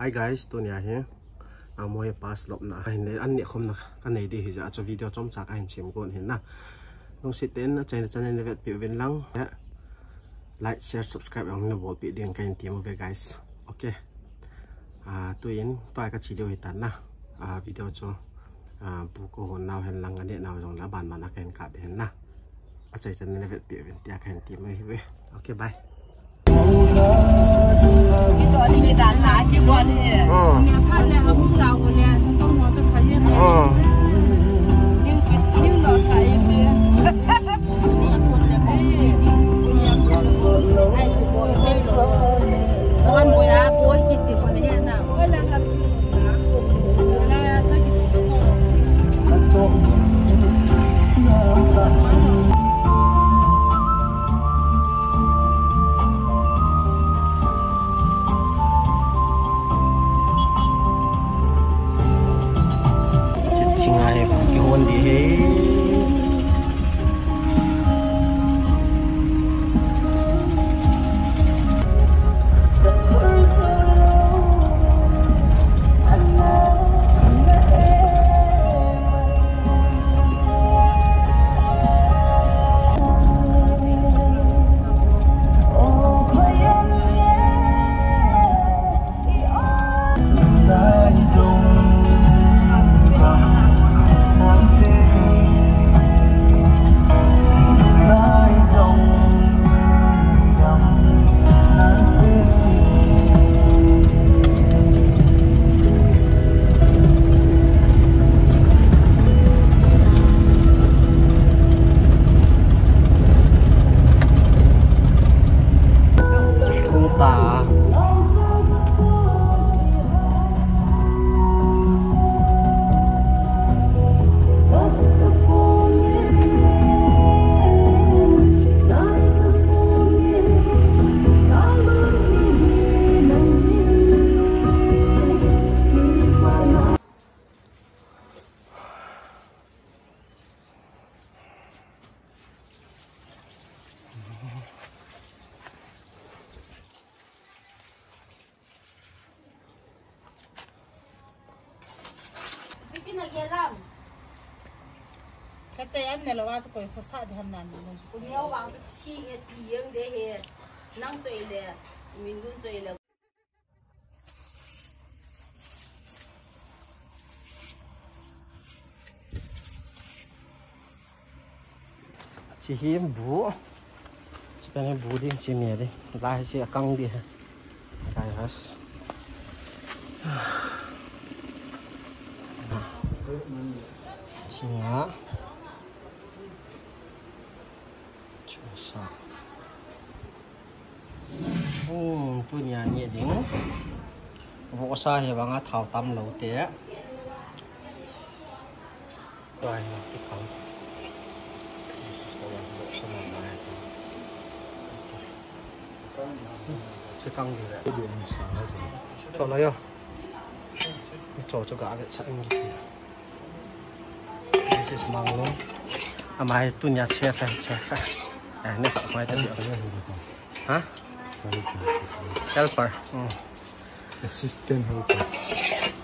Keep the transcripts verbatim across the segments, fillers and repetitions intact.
Hi guys, tunia hi, ah, Moe Pass lopna, ah, hin, an neh khomna kanei ding hijeh a chu video chomcha kahin sem got ahi na. Lungset tah in achaina chan in navetpi uvin lang, eh, like, share, subscribe jong nabolpeh ding kahin tem uve guys. Okay. Ah, tuin, tua kache diu hitan na. Ah, video chu, ah, bu kahon nau hen lang aneh nau jongle aban ban a kahin kap ding ahi na. Achai chan in navetpi uvin tia kahin tem uve. Okay, bye. Chit chinga hi bang kihon ding ahi. Kate an ne lo wa koi phosa de ham nan. Kun yo wang tu chi nge ti yang de he. Nang choi le, Minlun choi le. Chi hi bu. Chi pen hi bu ding chi mi ding. Lai chi akang ding. Lai has. Chi nga. Chusa. Hmm, tunia neh ding. Vohsa hi vanga thao tam lou te. Tua hi ti kang. Chi kang ding le. Cho la yo. Cho cho ga ve sa ing ti. This is Manglung. Ama hi tunia chef eh, chef eh. Eh, ne kha mai ta. Ha? Helper. Hmm. Assistant helper.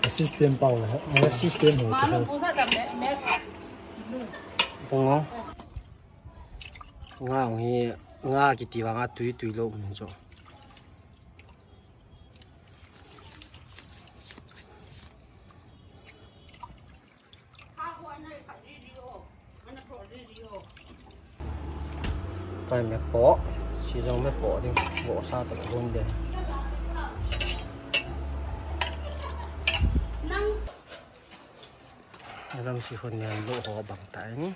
Assistant power. Assistant helper. Bungo. Nga hi, nga kiti vanga tui tui lou mun cho. Kai me po, si jong me po ding, vohsa ta hon de. Alam si hon nian lo ho bang ta in.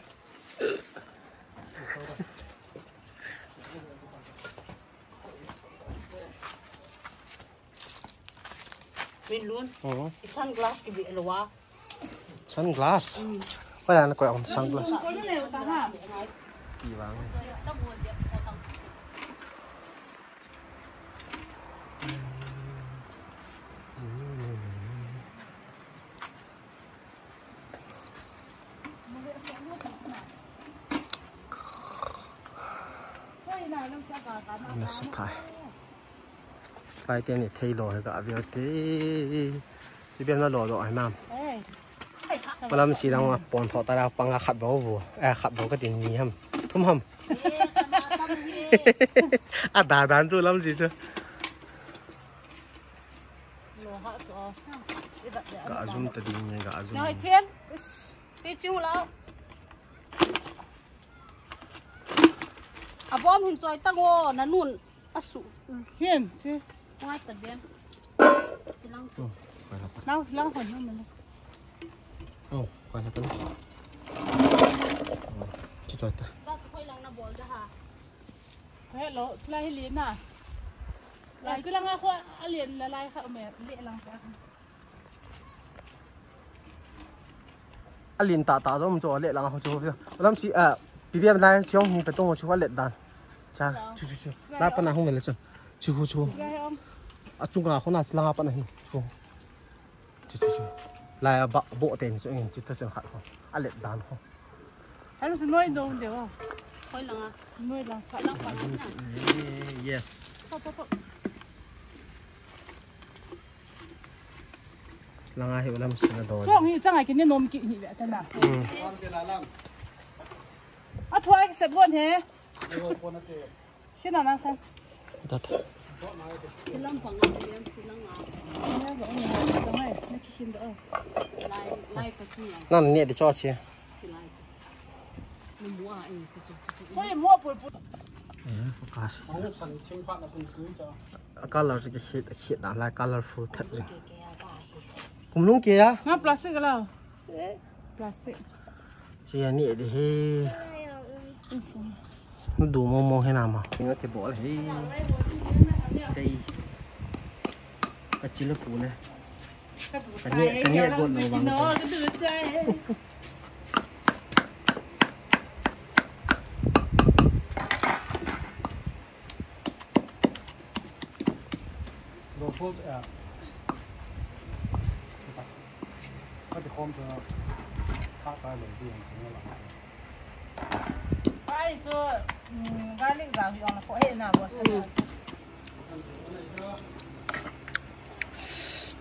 Minlun. Hmm. I sunglass ki bi elwa. Sunglass? Hmm. Koi an koi an sunglass. Kung kung le ta ha. Ti vang. Nasa thai. Pai te ni thei lo he ka avial te. Ti bian na lo lo he nam. Palam si dang pon tho ta la panga khat bau bu. Eh, khat bau ka tin ni ham. Thum ham. A da dan chu lam si chu. Ka zoom ta ding nge ka zoom. Noi thiam. Ti chu lo. A bom hin choi tang o, na nun a su. Hin, chi. Ngai ta bem. Chi lang. Nau, lang hoi nau mane. Oh, koi ha ta. Chi choi ta. Ba koi lang na bol da ha. Hello, chi lai hi li na. Lai chi lang a kho a lien la lai kha me, le lang ta. A lin ta ta jom chu le lang ho chu. Lam si a P B M lai chiong hi pe tong chu a let dan. Cha chu chu chu. La pa na hung le chu. Chu chu chu. A chunga khona lang pa na hi. Chu. Chu chu chu. Lai a ba bo ten chu en chu ta chang khat ho. A let dan ho. Hello, si noi dong de wa. Hoi lang a. Noi lang sa lang pa na. Yes. Pa pa pa. Langa hi ulam sina don. Chong hi changa kini nom ki hi ve ta na. Hmm. A thua ki sep gon he. Sina na sa. Dat. Chilang pang na bian chilang a. Na zo ni na zo ngai na ki hin do. Lai lai pa chi. Nan ne de cho chi. Chi lai. Ni mu a e chi chi chi chi. Hoi mu pul pul. Eh, focus. Ang san thim pha na kun kui cha. A color chu ka hit, a hit na lai colorful that jing. Kum lung ke ya? Nga plastic la. Plastic. Che ya ni de he. Du mo mo he na ma. Nga ke bol he. Hey. Ka chila pu le. Ka neh, ka neh got lo bang. Lo khol, eh. Ka ti khom chu, ka chai lo ti ang chu la. Pai chu, mm, garlic jao hi ong la ko he na bo sa.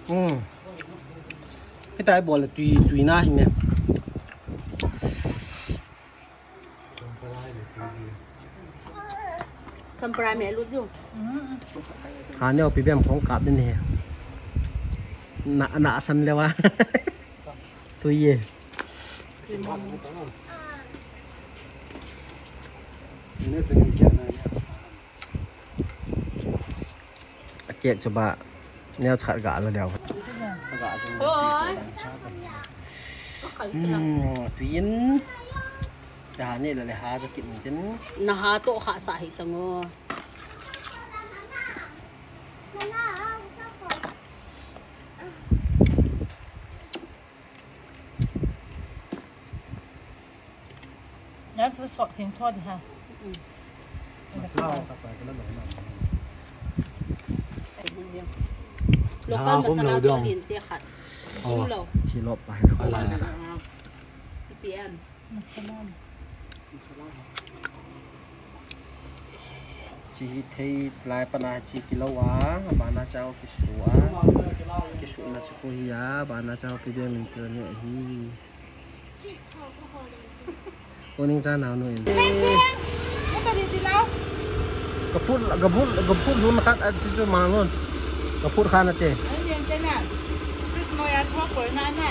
Hmm. Hitai bol le tui, tui na hi me. Champra me lut diu. Ha neo pi bem khong kap din he. Na, na san le wa. Tui ye. A kek chu ba neo chat ga lo leo. Oi. Hmm, tuin. Da ni le le ha ja kit ni tin. Na ha to kha sa hi tango. Nang sa sot thing tho di ha. Mm. Masala ka chai ka la lo na. Local masala to lin te khat. Oh. Sim lo. Chi lop pa na ka la. P M. Masala. Chi hi thei lai pana chi kilo a, bana chao kisu a. Kisu na chu ko hi a, bana chao pi de min chu ni hi. Ko ning cha nau nu in. Ka phut, ka phut, ka phut lun khat a chu chu ma lun. Ka phut khan ate. Ai, niam te na. Chris mo ya chua koi na na.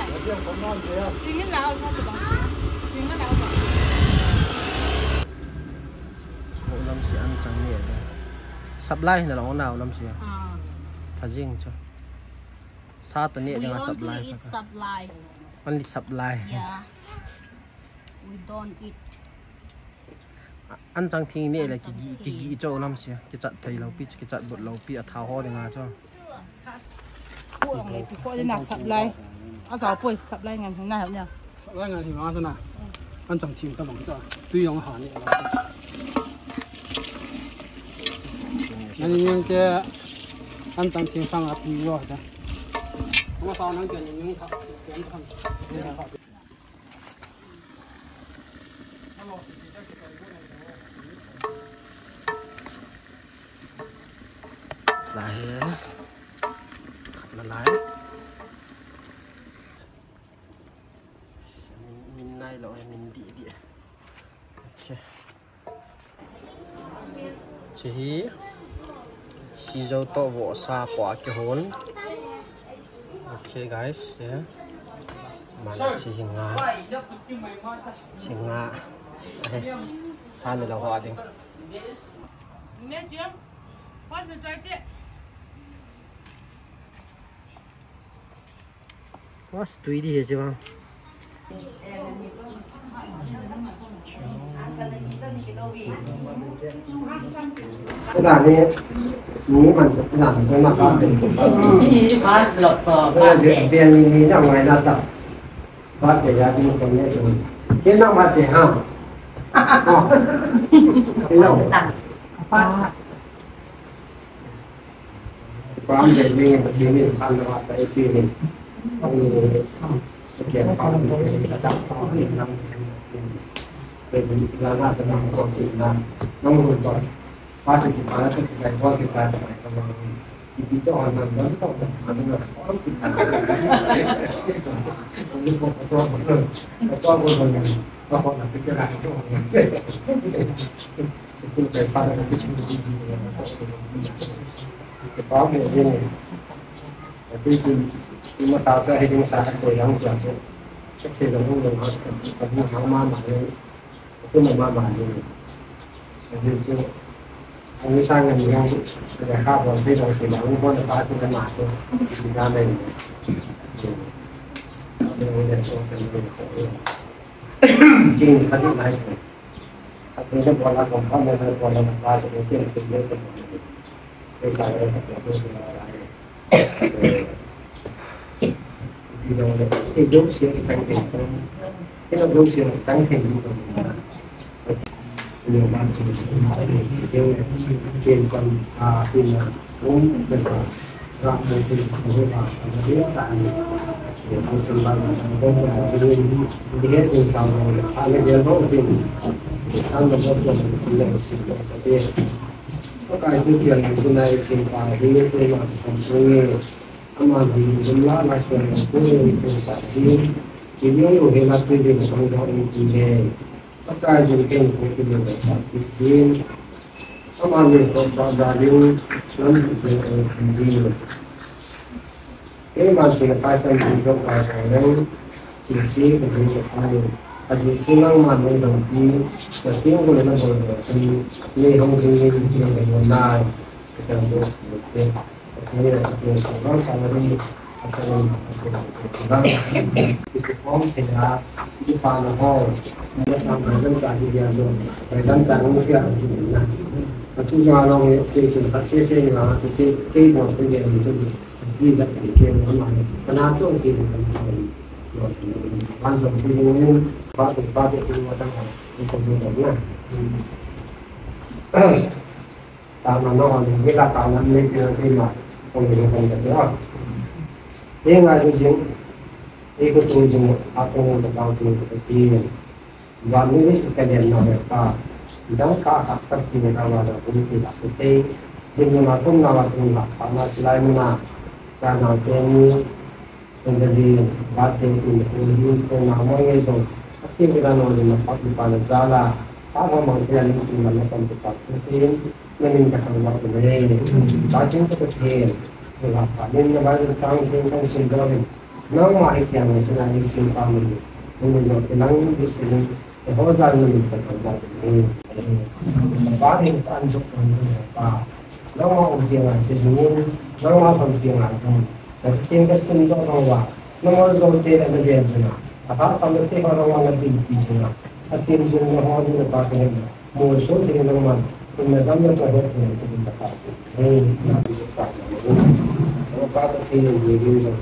Sing in lau cha tu bang. Sing in lau bang. Ko lam si an chang ni de. Supply na lo na lam si. Ah. Phajing chu. Sa ta ni de supply. We only eat supply. Only supply. Yeah. We don't eat. An chang thing ni le ki gi, ki gi cho lam si. Ki chat thei lo pi, ki chat but lo pi a tha ho de nga cho. Ko ang le pi ko de na supply. A sa poi supply ngan na ha nya. Supply ngan hi ma na. An chang thing ta bang cha. Tui yong ha ni. Ngan ni ke an chang thing sang a pi yo cha. Ko sa nang ke ni yung kha. Lai hi. Khat na lai. Min, min nai lo, min di di. Okay. Chehi. Sijo to vohsa po a kihon. Okay, guys, yeah. Mana chehi nga. Chehi nga. Eh, sa ni lo ho ding. Mas tui di he che bang. Kena ni, ni man, kena ni, kena ba de. Ni mas lok to, ba de. Dia ni, ni, ni, ngai na ta. Ba de ya, ni, ko ni, ni. Kena ba de ha. Oh. Kena. Pam de jing, Pathen in phatna a ta eipeh in. Pathen pam de, sa pam de, nam de, la la sa nam ko ki na, nam ko to. Pa sa ki pa la ko sa ko ki ta sa ko ni. Ipi cho han nam nam ko, nam ko ki ta. Ko ko to ko, ko ko ko ko na pi ka ko. School kai pa da kake school ji ji ne. Ke pa me ji ne. Api tu, tu ma ta sa he ding sa ko yang ja jo. Ka se lo lo ma ko ma ma ma ne. Ko ma ma ma ji ne. Api tu, ani sa ngan yang, ya ka bo de lo se lo ko na pa se na ma ko. Ni na ne. Ni ne so ta ni ko. King ka ni lai ko. Api na bola ko pa na bola na pa sa ko ke ke ko. Kaisa ko ko ko. Ipi jong le, ei, dou sia kichang thei ko. Ei, dou sia kichang thei ko. Ni ma chu, ei, ken kon, a, pin na, um, pe pa. Ra mo tin ko ba, a, dia ta ni. Ye so chun ba na chang ko ko ni. Ni he jing sa mo le, a le gel bo tin. Sang ko ko le si ko. Pakai chu kiang chu nai ching pa hi, keima kisam chu nge. Ama hi jumla la kiang ko ko sa ji. Ki ni lo he la tu de ko ko e ti le. Pakai jin ken ko ki lo sa ti ji. Ama ni ko sa ja lin, lam ji ko ti ji. Keiman thina phaicham ding jong kahin leng, thilse kahin leng. Ajeh chu nangman nei lungpi, na teng u le na bol u chun, nei hung jing in, nei lungpi nai, kati chu te. Kati le kati le, so bang sa na ding, kati le kati le, kati le. Kisu khom thei a, kipa na ho, na sa na dam sa di dia jo, dam sa na mu fia na. Atu jo a long e, te chu khat se se ma, te kei bol pe ge ni chu. Ni jat ni ke ni ma ni. Kana chu ke ni ma ni. Ban jong ke ni ni. Ba de ba de ni ma dang ni ko ni ni na. Ta ma no ni ni la ta ma ni ni ni ma. Ko ni ni ko ni ni. E ngai lu jing. E ko tu jing. A ko ni ko tu ko ti. Van ni ni si ka den na he pa. Dang ka ka ka ti ni ka wa da ko ni ti la se te. Din ni ma tum na wa tum la. Pa ma si lai mu na. Ka na te ni. Tun te din, ba te tun, tun din, tun na mo nge jong. Ati ke da no din, pa pi pa na za la. Pa ma mang ke ani tun na, na pan pi pa tun sin, na nin ka hang ba tun ne. Ba tun ka tun, tun la pa, nin na ba tun chang tun kan sin do hin. Nang ma hi kiang ne, tun na ni sin pa min. Tun ni jong, tun nang di sin, te ho za ni min ka hang ba tun ne. Ba hin ka an jok tun ne pa. Nang ma um kiang a, che sin, nang ma pan kiang a, sin. Na Pathen ka simdoh nau va, na ngol jong te na ven jing a, a lhasam na te ho nang va na dinpi jing a, a tim jing na ho ding na pa ka hin, molso thei nangman, in na dam na toh het na ka din ka pa. Hei, na bi sa na. Na pa ka te ni ni jong.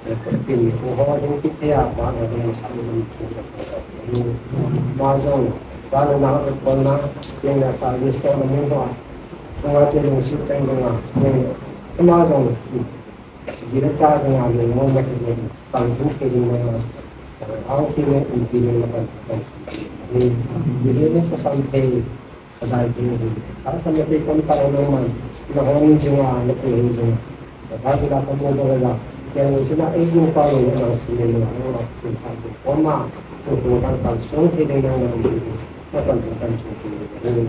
Na ka tin ni ho ho ding ki te a pa na ding sa ni ki te. Ma jong, sa na na ko na, ke na sa ni so na mo ho. Chunga te lungset chang jong a, ma jong, ji le cha jong a, jong mo ma te jong, pang jing thei ding ma, ang ki le umpi ding ma pan, pan. Ji le ne ka sam thei, ka dai thei, ka sam thei kon pa lo man, Na hon jing a, na pe hin jing a. Ka ba ti la ka mo ba la. Ke mo ti la, e jing pa lo na su le na, na sin sa jing. Ko ma, ko ko kan kan song ke le na na. Na kan kan kan ke le.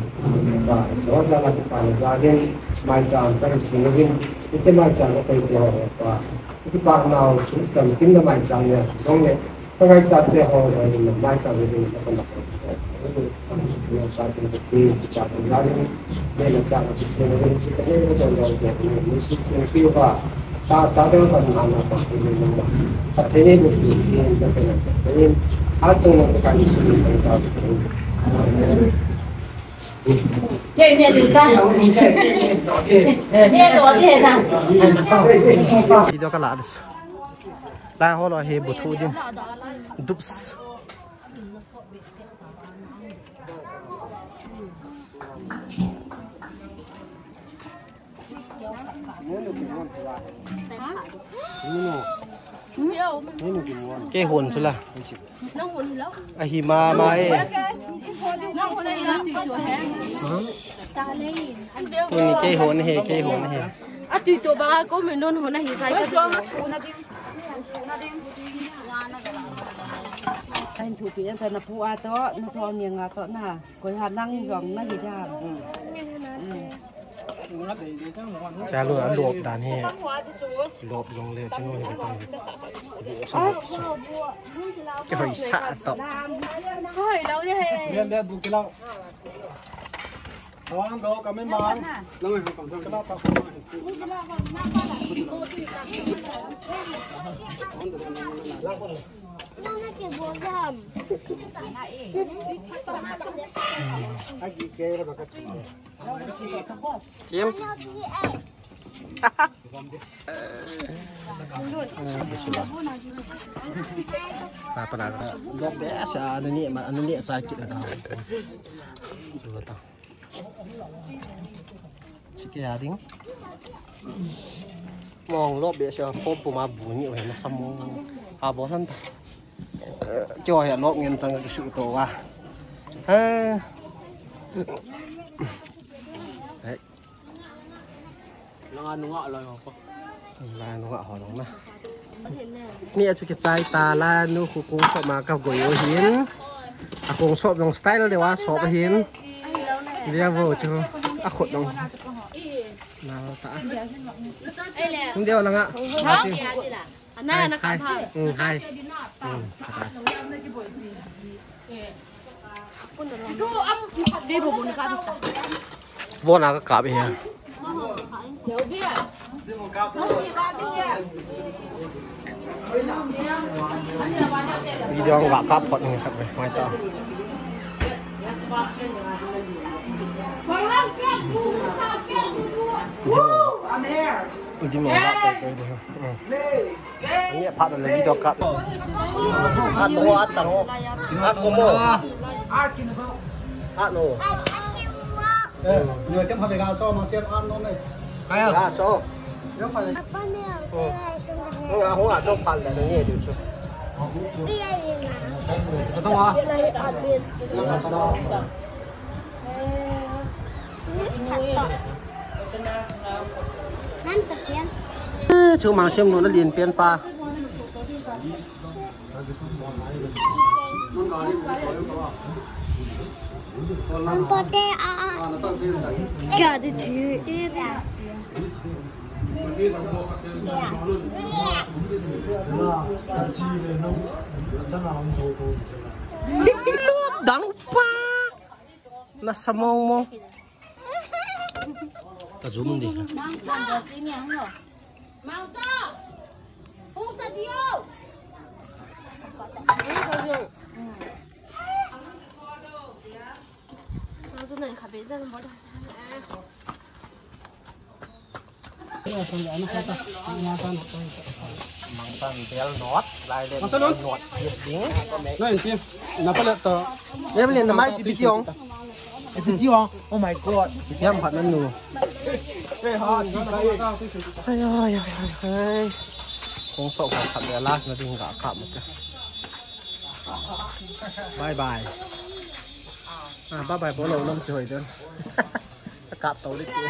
Ba, so sa la pa na ja den, mai cha an kan sin le. Ite mai cha na pe ko pa. Ite pa na su chan kin na mai cha ne. Dong le. Ka ngai cha te ho, ngai ni mai cha ni ni ka na. Ni cha te ni ni cha te ni ni ni cha te ni ni ni cha te ni ni ni ni su ni ni ba. Ta sa de ta na na sa ni ni ni. A te ni ni ni ni ni ni ni. A chung ni ka ni su ni ni ka. Ke ni ni ka. Ni to ni na. Video ka la. Lai ho lo hi bu thu din. Dups. Ke hon chu la. Ahi ma ma e. Tuni ke hon he, ke hon he. A tui to ba ko min don hon ahi sai ka. Kahin thupi e, na pu a to, na tho ni nga to na. Koi ha nang jong na hi da. Chalu a lop dan hi. Lop jong le chinu hi ta. Ke hoi sa to. Hoi lo de he. Wan do ka me man. Lang he kam. Ka la ta. Nang na ke bo jam. Kim. Apa dah? Dok deh, asa anu ni, anu ni acha kit dah. Chike a ding. Mong lo be sa pom pom a bu ni o na sa mong. Ha bo san ta. Kyo ya lo ngen chang ki su to wa. Ha. Hey. Langa nunga lo ko. Langa nunga ho long na. Ni a chu kichai ta la nu khu kong sop ma ka goi o hin. A kong sop long style de wa sop hin. Dia vo chu. A khut long. Na ta. Hung dia langa. Ana na ka pha. Hai. Bona ka kap hi. Video nga kap phot ni kap mai ta. Video nga kap phot ni. Ani phat le video kap. At mo, at tang mo. At mo mo. At no. Eh, ni tem ha ga so ma siam an no ne. Kaya. Ga so. Yo pa le. Nga ho a to phat le ni du chu. Ka to wa. Chu mang sem nu na lin pian pa. Kya de chi. Dang pa. Na sa mong mong. Ta zoom di. Mang ta. Mang ta. Hung ta dio. Mang ta na kha be dan bo da. Mangtan bel not, lai le not, yep ding. Nine team. Na pala to. Em le na mai ti pitiong. Pitiong. Oh my God. Yam phat nan nu. Hey ha. Ay ay ay ay. Kong sok khat le last na ding ga kap. Bye bye. Ah, bye bye bolo nam si hoi den. kap tou le ti.